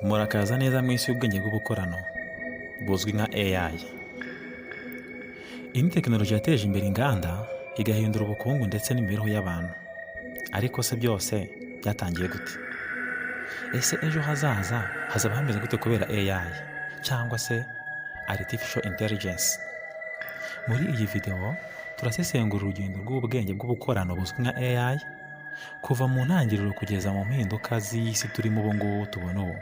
Murakaza neza mu isi y'ubwenge bw'ubukorano buzwi nka AI. Iyi ni tekinoloji yateje imbere inganda, igahindura ubukungu ndetse n'imibereho y'abantu. Ariko se byose byatangiye gute? Ese ejo hazaza hazaba hameze gute kubera AI cyangwa se Artificial Intelligence? Muri iyi video turasesengura urugendo rw'ubwenge bw'ubukorano buzwi nka AI, kuva mu ntangiriro kugeza mu mpinduka z'isi turimo ubu ngubu tubona ubu,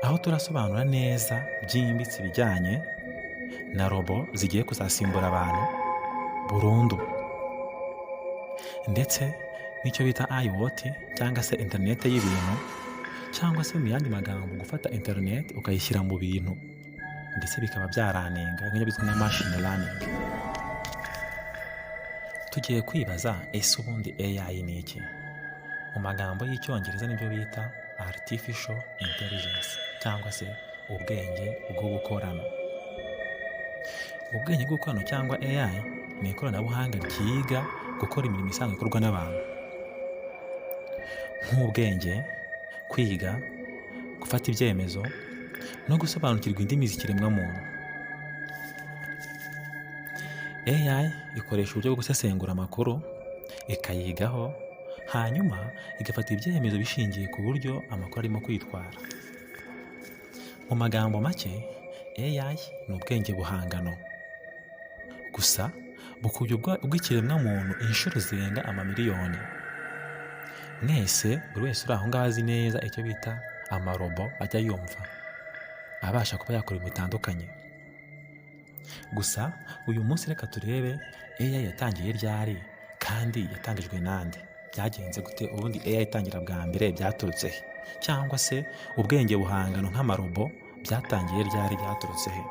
aho turasobanura neza byimbitse ibijyanye na robo zigiye kuzasimbura abantu burundu, ndetse n'icyo bita IoT cyangwa se interineti y'ibintu, cyangwa se mu yandi magambo gufata interineti ukayishyira mu bintu, ndetse bikaba byaraninga nk'ibyo bizwi nka machine learning. Tugiye kwibaza: ese ubundi AI ni iki? Mu magambo y'Icyongereza nibyo bita artificial intelligence cyangwa se ubwenge bw'ubukorano. Ubwenge bw'ubukorano cyangwa AI ni ikoranabuhanga ryiga gukora imirimo isanzwe ikorwa n'abantu, nk'ubwenge, kwiga, gufata ibyemezo no gusobanukirwa indimi z'ikiremwamuntu. AI ikoresha uburyo bwo gusesengura amakuru, ikayigaho, hanyuma igafata ibyemezo bishingiye ku buryo amakuru arimo kwitwara. Mu magambo make, AI ni ubwenge buhangano, gusa bukubye ubw'ikiremwamuntu inshuro zirenga amamiliyoni. Mwese, buri wese uri aho ngaho azi neza icyo bita amarobo, ajya yumva abasha kuba yakora ibintu bitandukanye. Gusa uyu munsi reka turebe AI yatangiye ryari kandi yatangijwe nande, byagenze gute? Ubundi AI itangira bwa mbere byaturutse he? Cyangwa se ubwenge buhangano nk'amarobo byatangiye ryari, byaturutse he?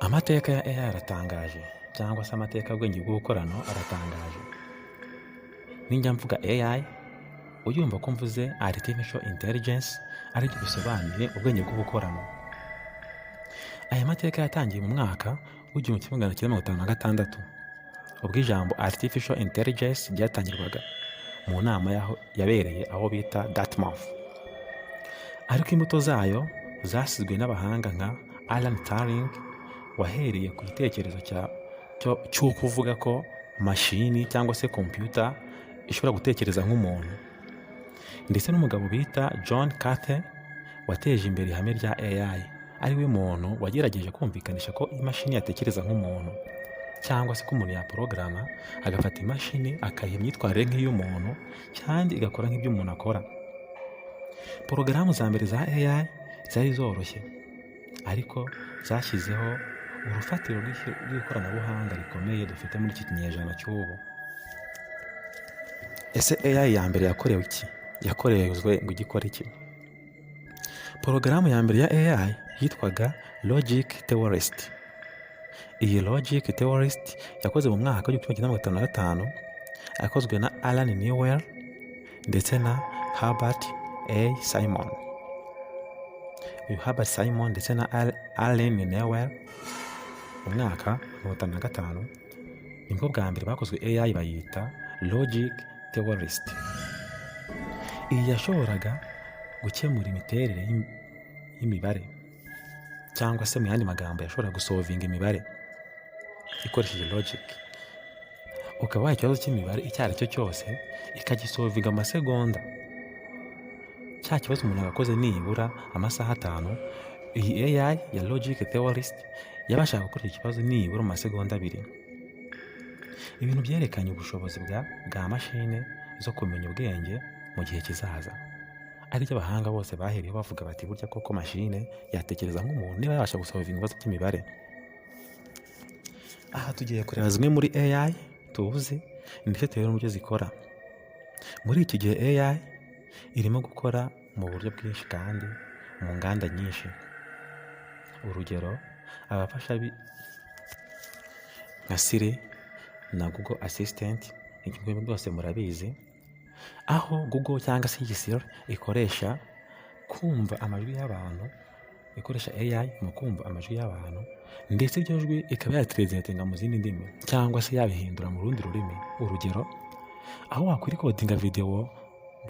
Amateka ya AI aratangaje, cyangwa se amateka y'ubwenge bw'ubukorano aratangaje. Ninjya mvuga AI, uyumva ko mvuze artificial intelligence, aribyo bisobanuye ubwenge bw'ubukorano. Aya mateka yatangiye mu mwaka w'1956, ubwo ijambo artificial intelligence ryatangirwaga mu nama yaho yabereye aho bita Dartmouth. Ariko imbuto zayo zasizwe n'abahanga nka Alan Turing, wahereye ku gitekerezo cy'uko uvuga ko mashini cyangwa se computer ishobora gutekereza nk'umuntu, ndetse n'umugabo bita John McCarthy wateje imbere ihame rya AI, ari we muntu wagerageje kumvikanisha ko imashini yatekereza nk'umuntu, cyangwa se ko umuntu yaporogaramu agafata imashini akayiha imyitwarire nk'iy'umuntu kandi igakora nk'ibyo umuntu akora. Porogaramu za mbere za AI zari zoroshye, ariko zashyizeho urufatiro rw'ikoranabuhanga rikomeye dufite muri iki kinyejana cy'ubu. Ese AI ya mbere yakorewe iki? Yakorewwe ngo ijye ikora iki? Porogaramu ya mbere ya AI yitwaga Logic Theorist. Iyi Logic Theorist yakoze mu mwaka w'1955, yakozwe na Alan Newell ndetse na Herbert A. Simon. Uyu Herbert Simon ndetse na Alan Newell, mu mwaka 1955 nibwo bwa mbere bakozwe AI, bayita Logic Theorist. Iyi yashoboraga gukemura imiterere y'imibare, cyangwa se mu yandi magambo yashobora gusolvinga imibare ikoresheje logic. Ukaba waha ikibazo cy'imibare icyo ari cyo cyose, ikagisolvinga amasegonda. Cya kibazo umuntu agakoze nibura amasaha 5, iyi AI ya Logic Theorist yabashaga gukora icyo kibazo nibura mu masegonda 2. Ibintu byerekanye ubushobozi bwa mashine zo kumenya ubwenge mu gihe kizaza, aribyo abahanga bose bahereyeho bavuga bati: "Burya koko mashine yatekereza nk'umuntu niba yabasha gusolvinga ibibazo by'imibare." Aha tugiye kureba zimwe muri AI tuzi ndetse turebe n'uburyo zikora. Muri iki gihe AI irimo gukora mu buryo bwinshi kandi mu nganda nyinshi. Urugero, abafasha nka Siri na Google Assistant, ibyo byose murabizi, aho Google cyangwa se iyi Siri ikoresha kumva amajwi y'abantu, ikoresha AI mu kumva amajwi y'abantu, ndetse iryo jwi ikaba yatranslatinga mu zindi ndimi cyangwa se yabihindura mu rundi rurimi. Urugero, aho wakwirecordinga videwo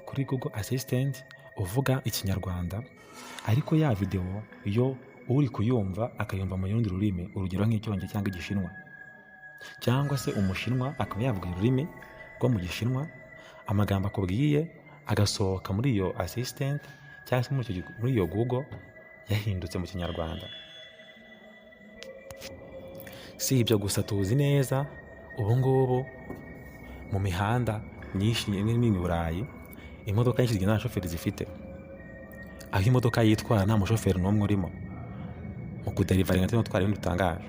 kuri Google Assistant uvuga Ikinyarwanda, ariko ya videwo yo uri kuyumva akayumva mu rundi rurimi, urugero nk'Icyongereza cyangwa Igishinwa, cyangwa se Umushinwa akaba yavuga ururimi rwo mu Gishinwa, amagambo akubwiye agasohoka muri iyo assistant cyangwa se muri iyo Google yahindutse mu Kinyarwanda. Si ibyo gusa, tuzi neza ubu ngubu mu mihanda myinshi imwe n'imwe i Burayi, imodoka nyinshi zigenda nta shoferi zifite, aho imodoka yitwara nta mushoferi n'umwe urimo mu kudeliveringa ndetse no gutwara ibintu bitangaje.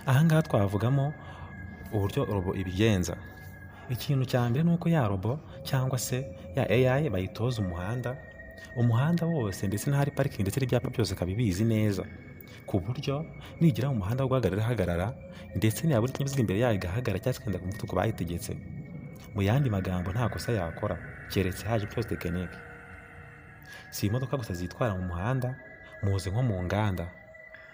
Aha ngaha twavugamo uburyo robo ibigenza. Ikintu cya mbere ni uko ya robo cyangwa se ya AI bayitoza umuhanda, umuhanda wose, ndetse n'ahari parikingi, ndetse n'ibyapa byose ikaba ibizi neza, ku buryo nigera mu muhanda wo guhagarara ihagarara, ndetse niyabura ikinyabiziga imbere yayo igahagarara cyangwa se ikagenda ku muvuduko bayitegetse. Mu yandi magambo, nta kosa yakora keretse haje ikibazo tekinike. Si imodoka gusa zitwara mu muhanda, muzi nko mu nganda,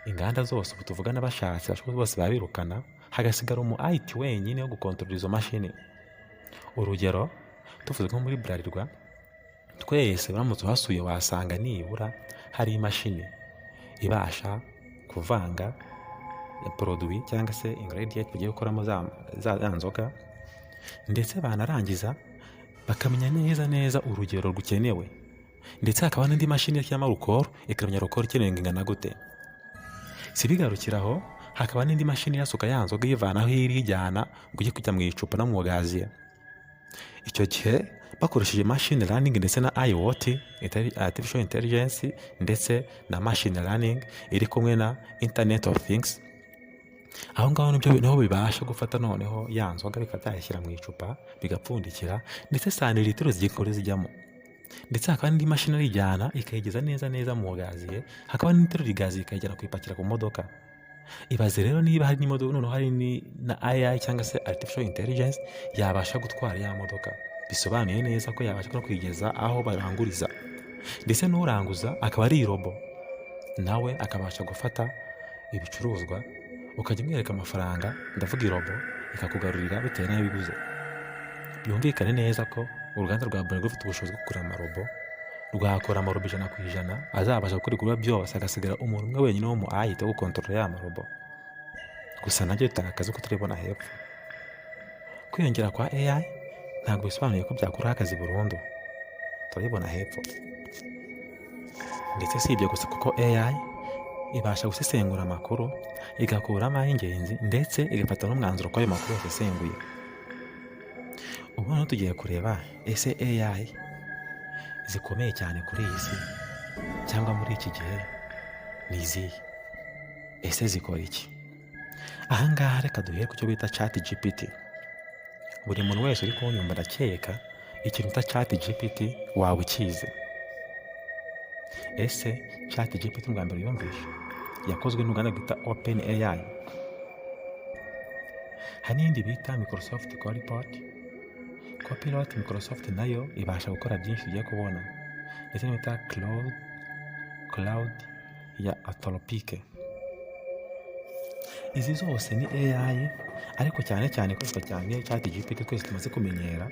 inganda zose ubu tuvugana bashatse bashobora bose babirukana, hagasigara umu IT wenyine wo gukontorora izo mashini. Urugero, tuvuze nko muri Bralirwa, twese uramutse uhasuye wasanga nibura hari imashini ibasha kuvanga produit cyangwa se ingredient bagiye gukoramo za nzoga, ndetse banarangiza bakamenya neza neza urugero rukenewe, ndetse hakaba n'indi mashini ishyiramo alcool, ikamenya alcool ikenewe ngo ingana gute. Si bigarukira aho, hakaba n'indi mashini irasuka ya nzoga, iyivana aho iri iyijyana ngo ujye kujya mu icupa no mu gaziye. Icyo gihe bakoresheje machine learning ndetse na IoT, artificial intelligence, ndetse na machine learning iri kumwe na Internet of Things, aho ngaho nibyo niho bibasha gufata noneho ya nzoga bikaba byayishyira mu icupa, bigapfundikira, ndetse santilitiro zigiye zijyamo, ndetse hakaba n'indi mashini iyijyana ikayigeza neza neza mu gaziye, hakaba n'iterura igaziye ikayijyana kuyipakira ku modoka. Ibaze rero niba hari n'imodoka noneho hari na AI cyangwa se artificial intelligence yabasha gutwara ya modoka, bisobanuye neza ko yabasha no kuyigeza aho baranguriza, ndetse n'uranguza akaba ari robo, nawe akabasha gufata ibicuruzwa, ukajya umwereka amafaranga, ndavuga irobo, ikakugarurira bitewe n'ayo biguze. Byumvikane neza ko uruganda rwa Bralirwa rufite ubushobozi bwo kugura amarobo, rwakora amarobo 100% azabasha gukora ibikorwa byose, hagasigara umuntu umwe wenyine wo mu IT wo gukontorora ya marobo. Gusa nabyo bitanga akazi ko turibona hepfo. Kwiyongera kwa AI ntabwo bisobanuye ko byakuraho akazi burundu, turabibona hepfo. Ndetse si ibyo gusa, kuko AI ibasha gusesengura amakuru, igakuramo ay'ingenzi, ndetse igafata n'umwanzuro ko ayo makuru yasesenguye. Ubu noneho tugiye kureba ese AI zikomeye cyane kuri iyi si cyangwa muri iki gihe ni izihe? Ese zikora iki? Aha ngaha reka duhere ku cyo bita ChatGPT. Buri muntu wese uri kunyumva, ndakeka ikintu bita ChatGPT waba ukizi. Ese ChatGPT bwa mbere uyumvishe? Yakozwe n'uruganda rwita OpenAI. Hari n'iyindi bita Microsoft Copilot. Copilot Microsoft nayo ibasha gukora byinshi tugiye kubona, ndetse n'iyo bita Claude ya Anthropic. Izi zose ni AI, ariko cyane cyane ikoreshwa cyane niyo ChatGPT twese tumaze kumenyera.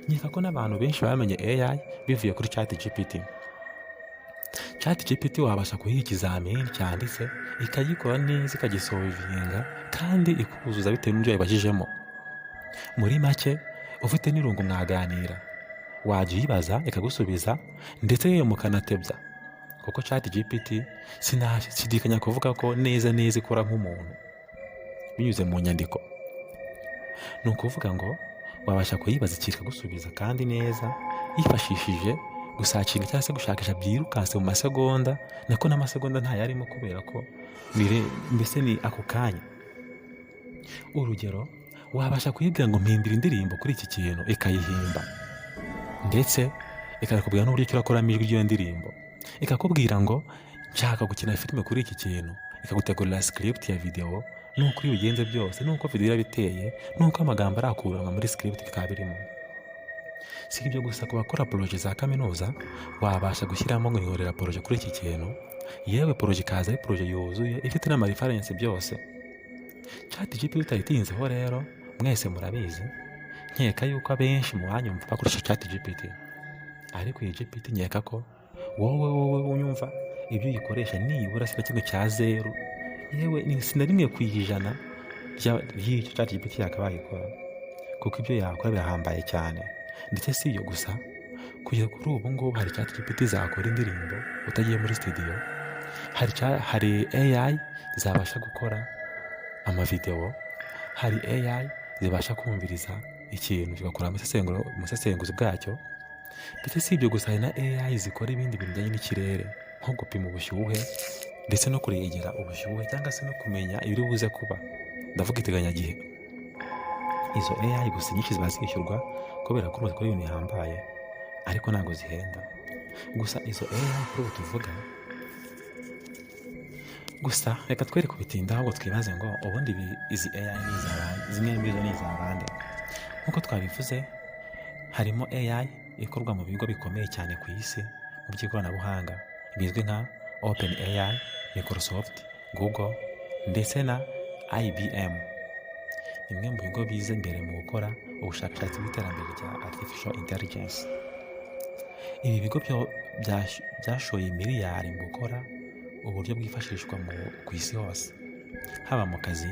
Nkeka ko n'abantu benshi bamenye AI bivuye kuri ChatGPT. ChatGPT wabasha kuyiha ikizamini cyanditse, ikagikora neza, ikagisolvinga kandi ikuzuza bitewe n'ibyo wayibajijemo. Muri make, ufite n'irungu mwaganira, wajya uyibaza ikagusubiza, ndetse yewe mukanatebya, kuko ChatGPT sinashidikanya kuvuga ko neza neza ikora nk'umuntu binyuze mu nyandiko. Ni ukuvuga ngo wabasha kuyibaza ikintu ikagusubiza kandi neza, yifashishije gusearchinga cyangwa se gushakisha byirukanse mu masegonda, nako n'amasegonda ntayarimo kubera ko mbese ni ako kanya. Urugero, wabasha kuyibwira ngo mpimbira indirimbo kuri iki kintu, ikayihimba, ndetse ikanakubwira n'uburyo ki urakoramo ijwi ry'iyo ndirimbo, ikakubwira ngo nshaka gukina filime kuri iki kintu, ikagutegurira script ya video, n'uko iyo ubigenze byose, n'uko video iraba iteye, n'uko amagambo arakuranwa muri script bikaba birimo. Si ibyo gusa, ku bakora projet za kaminuza wabasha gushyiramo ngo nkorera projet kuri iki kintu, yewe projet ikaza ari projet yuzuye ifite n'amareference byose. ChatGPT utayitinzeho rero, mwese murabizi, nkeka yuko abenshi mu banyumva bakoresha ChatGPT. Ariko iyi GPT, nkeka ko wowe unyumva, ibyo uyikoresha nibura si na kimwe cya zeru, yewe ni si na 1% ry'icyo ChatGPT yakabaye ikora, kuko ibyo yakora birahambaye cyane. Ndetse si iyo gusa, kugeza kuri ubu ngubu hari ChatGPT zakora indirimbo utagiye muri studio, hari AI zabasha gukora amavidewo, hari AI zibasha kumviriza ikintu kigakora umusesenguzi bwacyo. Ndetse si ibyo gusa, hari na AI zikora ibindi bintu bijyanye n'ikirere, nko gupima ubushyuhe ndetse no kuregera ubushyuhe, cyangwa se no kumenya ibiri buze kuba, ndavuga iteganyagihe. Izo AI gusa nyinshi ziba zishyurwa kubera ko zikora ibintu bihambaye, ariko ntabwo zihenda. Gusa izo AI kuri ubu tuvuga gusa, reka twere kubitinda, ahubwo twibaze ngo ubundi izi AI ni iz'abande? Zimwe muri zo ni iz'abande? Nk'uko twabivuze, harimo AI ikorwa mu bigo bikomeye cyane ku isi mu by'ikoranabuhanga bizwi nka OpenAI, Microsoft, Google ndetse na IBM. Ni bimwe mu bigo biza imbere mu gukora ubushakashatsi bw'iterambere rya artificial intelligence. Ibi bigo byashoye miliyari mu gukora uburyo bwifashishwa ku isi hose, haba mu kazi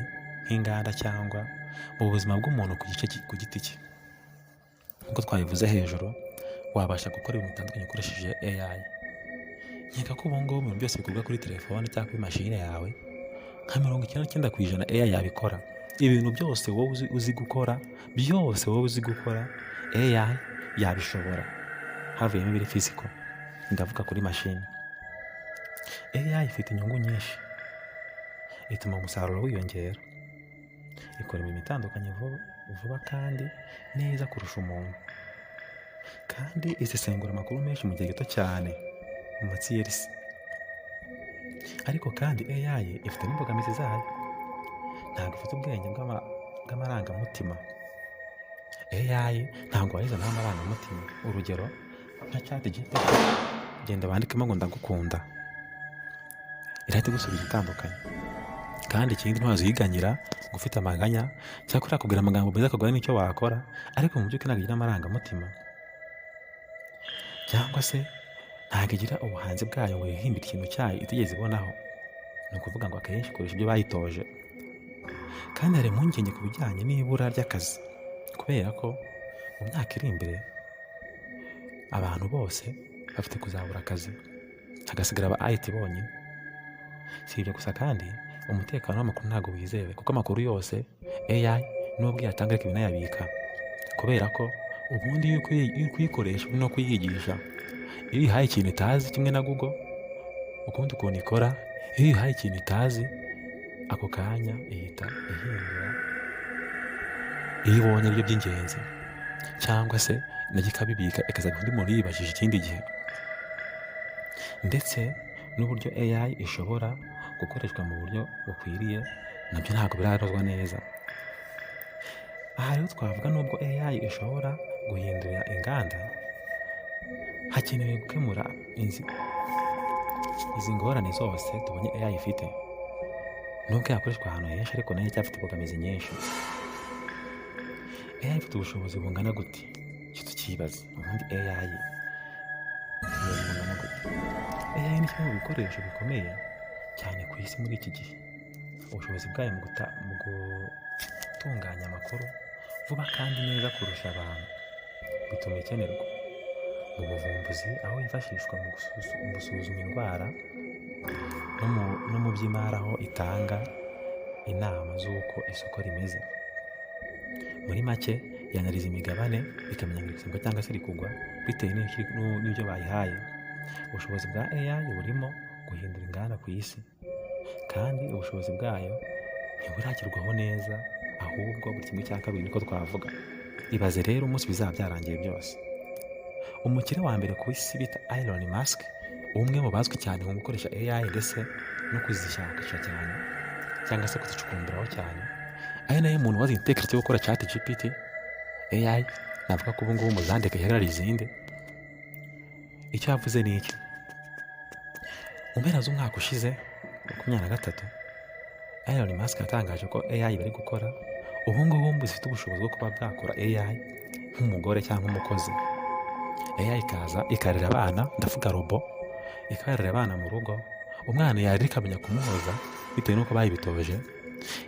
nk'inganda cyangwa mu buzima bw'umuntu ku giti cye. Nk'uko twabivuze hejuru, wabasha gukora ibintu bitandukanye ukoresheje AI. Nkeka ko ubu ngubu ibintu byose bikorwa kuri telefone cyangwa kuri mashine yawe, nka 99% AI yabikora. Ibintu byose wowe uzi gukora, byose wowe uzi gukora, AI yabishobora, havuyemo ibiri physical, ndavuga kuri mashini. AI ifite inyungu nyinshi: ituma umusaruro wiyongera, ikora imirimo itandukanye vuba kandi neza kurusha umuntu, kandi isesengura amakuru menshi mu gihe gito cyane mu matsiyerisi. Ariko kandi AI ifite n'imbogamizi zayo. Ntabwo ifite ubwenge bw'amarangamutima. AI ntabwo wayizanaho amarangamutima. Urugero nka ChatGPT, genda wandikemo ngo "Ndagukunda", irahita igusubiza itandukanye. Kandi ikindi, ntiwaziganyira ngo ufite amaganya, cyangwa irakubwira amagambo meza akaguha n'icyo wakora, ariko mu by'ukuri ntabwo igira amarangamutima, cyangwa se ntabwo igira ubuhanzi bwayo ngo yihimbire ikintu cyayo itigeze ibonaho. Ni ukuvuga ngo akenshi ikoresha ibyo bayitoje. Kandi hari impungenge ku bijyanye n'ibura ry'akazi, kubera ko mu myaka iri imbere abantu bose bafite kuzabura akazi, hagasigara aba IT bonyine. Si ibyo gusa kandi, umutekano w'amakuru ntabwo wizewe, kuko amakuru yose AI nubwo iyatanga ariko ibinayabika, kubera ko ubundi iyo uri kuyikoresha uri no kuyigisha. Iyo uyihaye ikintu itazi, kimwe na Google ukundi ukuntu ikora, iyo uyihaye ikintu itazi, ako kanya ihita ihindura iyo ibonye aribyo by'ingenzi, cyangwa se nacyo ikabibika, ikazabiha undi muntu yibajije ikindi gihe. Ndetse n'uburyo AI ishobora gukoreshwa mu buryo bukwiriye nabyo ntabwo biranozwa neza. Aha rero twavuga, nubwo AI ishobora guhindura inganda, hakenewe gukemura izi ngorane zose tubonye AI ifite. Nubwo yakoreshwa ahantu henshi, ariko nayo icyafite imbogamizi nyinshi. AI ifite ubushobozi bungana gute? Icyo tukibaza. Ubundi AI ubushobozi bungana gute? AI ni kimwe mu bikoresho bikomeye cyane ku isi muri iki gihe. Ubushobozi bwayo mu gutunganya amakuru vuba kandi neza kurusha abantu bituma ikenerwa mu buvumbuzi, aho yifashishwa mu gusuzuma indwara, no mu by'imari, aho itanga inama z'uko isoko rimeze. Muri make, yanariza imigabane ikamenya ngo iri gusimbuka cyangwa se iri kugwa bitewe n'ibyo bayihaye. Ubushobozi bwa AI burimo guhindura inganda ku isi, kandi ubushobozi bwayo ntiburagerwaho neza, ahubwo buri kimwe cya kabiri niko twavuga. Ibaze rero umunsi bizaba byarangiye byose. Umukire wa mbere ku isi bita Elon Musk, umwe mu bazwi cyane mu gukoresha AI ndetse no kuzishakisha cyane cyangwa se kuzicukumburaho cyane, ari nayo muntu wazanye igitekerezo cyo gukora ChatGPT AI, navuga ko ubu ngubu muzandika ihagarariye izindi. Icyo yavuze ni iki? Mu mpera z'umwaka ushize 23, Elon Musk yatangaje ko AI bari gukora ubu ngubu zifite ubushobozi bwo kuba bwakora AI nk'umugore cyangwa umukozi. AI ikaza ikarera abana, ndavuga robot, ikarera abana mu rugo. Umwana yarira ikamenya kumuhoza bitewe n'uko bayibitoje,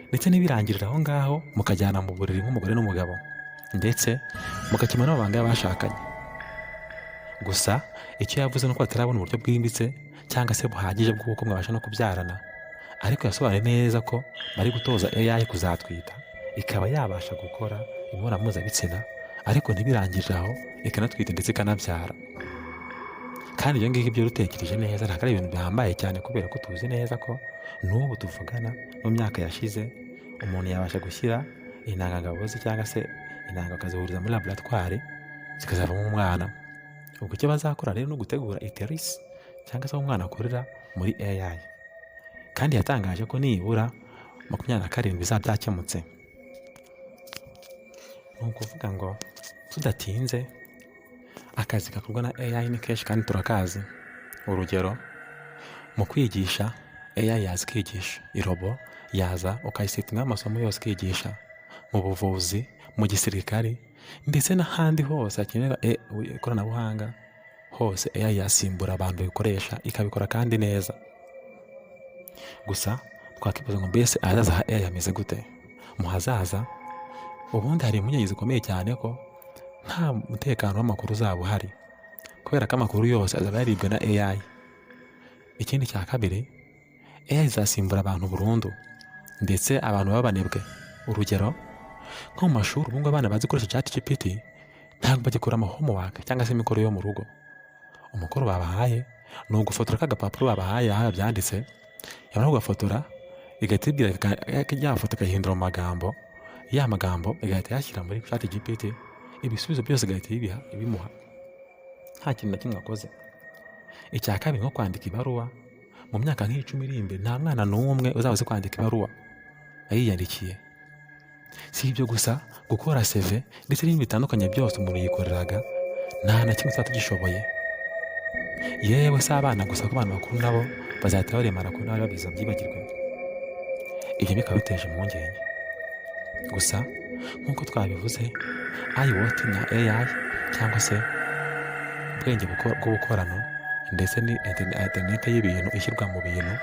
ndetse n'ibirangirira aho ngaho, mukajyana mu buriri nk'umugore n'umugabo, ndetse mugakemura n'amabanga y'abashakanye. Gusa icyo yavuze ni uko batarabona uburyo bwimbitse cyangwa se buhagije bw'uko mwabasha no kubyarana, ariko yasobanuye neza ko bari gutoza AI kuzatwita, ikaba yabasha gukora imibonano mpuzabitsina, ariko ntibirangirire aho, ikanatwita ndetse ikanabyara. Kandi ibyo ngibyo byo rutekereje neza ntabwo ari ibintu bihambaye cyane, kubera ko tuzi neza ko n'ubu tuvugana, mu myaka yashize, umuntu yabasha gushyira intangangabo ze cyangwa se intanga akazihuriza muri laboratwari zikazavamo umwana. Ubwo icyo bazakora rero ni ugutegura uterus cyangwa se aho umwana akurira muri AI. Kandi yatangaje ko nibura 27 bizaba byakemutse. Ni ukuvuga ngo tudatinze, akazi gakorwa na AI ni kenshi kandi turakazi. Urugero, mu kwigisha, AI yaza ikigisha, irobot yaza ukayisettingaho amasomo yose ikigisha, mu buvuzi, mu gisirikari, ndetse n'ahandi hose hakenerwa ikoranabuhanga hose, AI yasimbura abantu babikoresha, ikabikora kandi neza. Gusa twakwibaza ngo mbese ahazaza ha AI hameze gute? Mu hazaza ubundi hari impungenge zikomeye cyane ko nta mutekano w'amakuru uzaba uhari, kubera ko amakuru yose azaba yaribwe na AI. Ikindi cya kabiri, AI izasimbura abantu burundu, ndetse abantu baba banebwe. Urugero, nko mu mashuri ubu ngubu abana bazi gukoresha ChatGPT ntabwo bagikora ama homework cyangwa se imikoro yo mu rugo. Umukoro babahaye ni ugufotora ka gapapuro babahaye aho byanditse, yamara kugafotora igahita ibwira ya foto ikayihindura mu magambo, ya magambo igahita yashyira muri ChatGPT, ibisubizo byose igahita ibiha ibimuha nta kintu na kimwe akoze. Icya kabiri, nko kwandika ibaruwa, mu myaka nk'10 iri imbere nta mwana n'umwe uzaba uzi kwandika ibaruwa ayiyandikiye. Si ibyo gusa, gukora CV ndetse n'ibindi bitandukanye byose umuntu yikoreraga, nta na kimwe tuzaba tugishoboye. Yewe, si abana gusa, ko abantu bakuru nabo bazahita baremara ko nawe babizi babyibagirwe. Ibyo bikaba biteje impungenge. Gusa nk'uko twabivuze, IoT na AI cyangwa se ubwenge bw'ubukorano ndetse ni interineti y'ibintu ishyirwa mu bintu,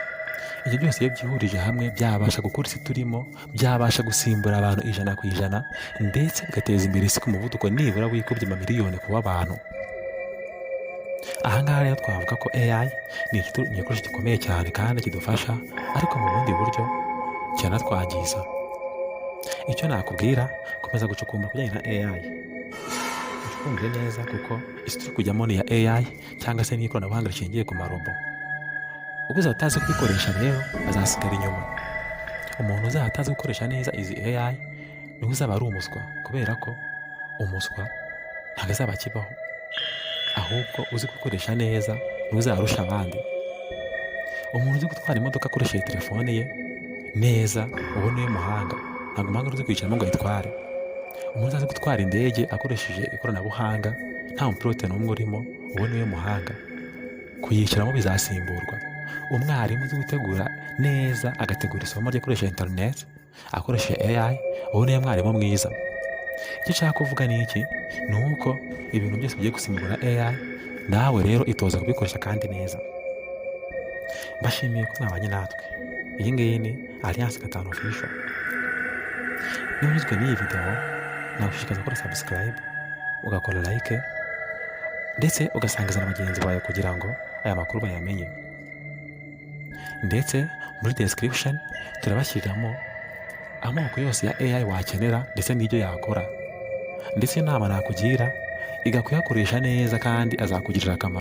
ibyo byose iyo byihurije hamwe byabasha gukora isi turimo, byabasha gusimbura abantu 100%, ndetse bigateza imbere isi ku muvuduko nibura wikubye amamiliyoni kuba abantu. Aha ngaha rero twavuga ko AI ni igikoresho gikomeye cyane kandi kidufasha, ariko mu bundi buryo kiranatwangiza. Icyo nakubwira, komeza gucukumbura ku bijyanye na AI, ucukumbure neza, kuko isi turi kujyamo ni iya AI cyangwa se n'ikoranabuhanga rishingiye ku marobot. Ubwo uzaba utazi kubikoresha rero azasigara inyuma. Umuntu uzaba atazi gukoresha neza izi AI niwe uzaba ari umuswa, kubera ko umuswa ntabwo azaba akibaho, ahubwo uzi gukoresha neza niwe uzaba arusha abandi. Umuntu uzi gutwara imodoka akoresheje telefone ye neza, uwo niwe muhanga, ntabwo umuhanga uzi kwicaramo ngo ayitware. Umuntu uzi gutwara indege akoresheje ikoranabuhanga nta mupilote n'umwe urimo, uwo niwe muhanga, kuyicaramo bizasimburwa. Umwarimu uzi gutegura neza, agategura isomo rye akoresheje interineti, akoresheje AI, uwo niwe mwarimu mwiza. Icyo nshaka kuvuga ni iki? Ni uko ibintu byose bigiye gusimbura AI. Nawe rero itoza kubikoresha kandi neza. Mbashimiye ko mwabanye natwe. Iyi ngiyi ni Alliance 5 Official. Niba unyuzwe n'iyi video, nagushishikariza gukora subscribe, ugakora like, ndetse ugasangiza na bagenzi bawe kugira ngo aya makuru bayamenye. Ndetse muri description turabashyiriramo amoko yose ya AI wakenera ndetse n'ibyo yakora. Ndetse inama nakugira, iga kuyakoresha neza kandi azakugirira akamaro.